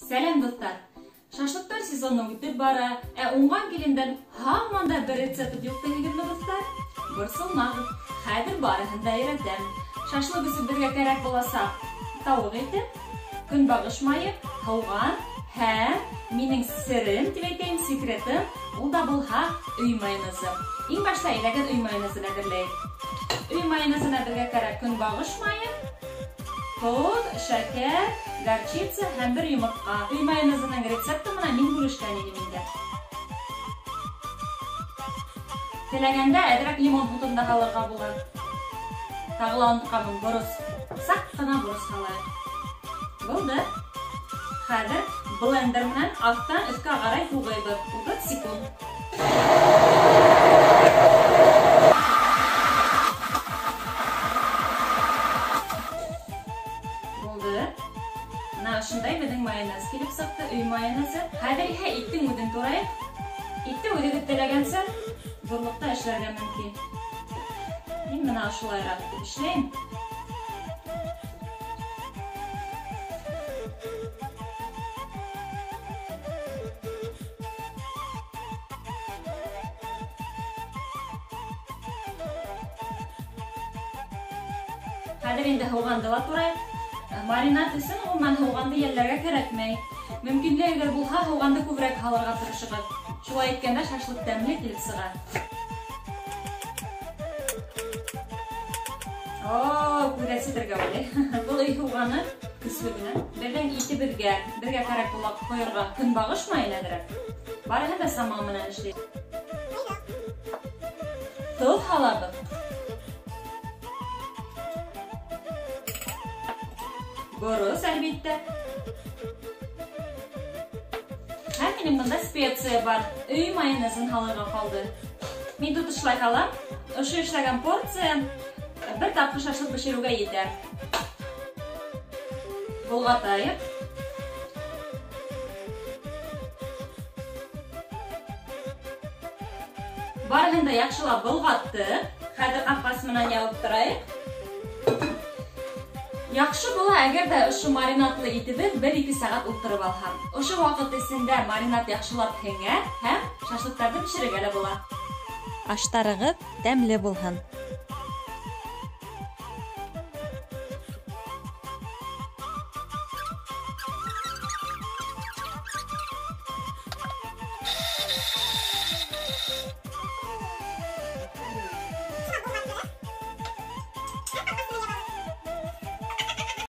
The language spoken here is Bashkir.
Сәләм, дуҫтар! Шашлыктар сезоны үтеп бара, ә уңған килендән һаман да бер рецепт юҡ тиһегеҙме, дуҫтар? Борсолмағыҙ, хәҙер барыһын да өйрәтәм. Шашлык өсөн беҙгә кәрәк буласаҡ тауыҡ ите, көнбағыш майы, һыуған һәм минең серем тип әйтәйем, секретым, ул да булһа өй майонезы. Иң башта әйҙәгеҙ өй майонезын әҙерләйек. Өй майонезына беҙгә кәрәк көнбағыш майы, тоҙ, шәкәр, горчица һәм бер йомортҡа. Өй майонезының рецепты менән мин бүлешкән инем инде. Теләгәндә әҙерәк лимон һутын да һалырға була. Тағы ла онотҡанмын, борос. Саҡ ҡына борос һалайыҡ. Булды. Хәҙер блендер менән аҫтан өҫкә ҡарай һуғыйбыҙ. 30 секунд. Булды. Мына ошондай беҙҙең майонез килеп сыҡты, өй майонезы. Хәҙер иһә иттең үҙен турайыҡ. Итте үҙегеҙ теләгәнсә ҙурлыҡта эшләргә мөмкин. Мин мына ошолайыраҡ итеп эшләйем. Хәҙер инде һыуғанды ла турайыҡ. Маринад өсөн ғөмүмән һыуғанды йәлләргә кәрәкмәй. Мөмкинлегегеҙ булһа, һыуғанды күберәк һалырға тырышығыҙ. Шулай иткәндә шашлык тәмле килеп сыға. О, күҙә ситергә уйлай. Был өй һыуғаны көслө генә. Беҙҙең итебеҙгә бергә кәрәк була ҡойорға көнбағыш майын әҙерәк. Барыһын да самал менән эшләй. Тоҙ һалабыҙ. Борос, әлбиттә. Һәм минең бында специя бар. Өй майонезын һалырға ҡалды. Мин тотошлай һалам. Ошо эшләгән порция бер тапҡыр шашлык бешереүгә етә. Болғатайыҡ. Барыһын да яҡшылап болғаттыҡ. Хәҙер ҡапҡас менән ябып торайыҡ. Яҡшы була, әгәр ҙә ошо маринадлы итебеҙ бер-ике сәғәт ултырып алһа. Ошо ваҡыт эсендә маринад яҡшылап һеңә һәм шашлыктарҙы бешерергә лә була. Аштарығыҙ тәмле булһын.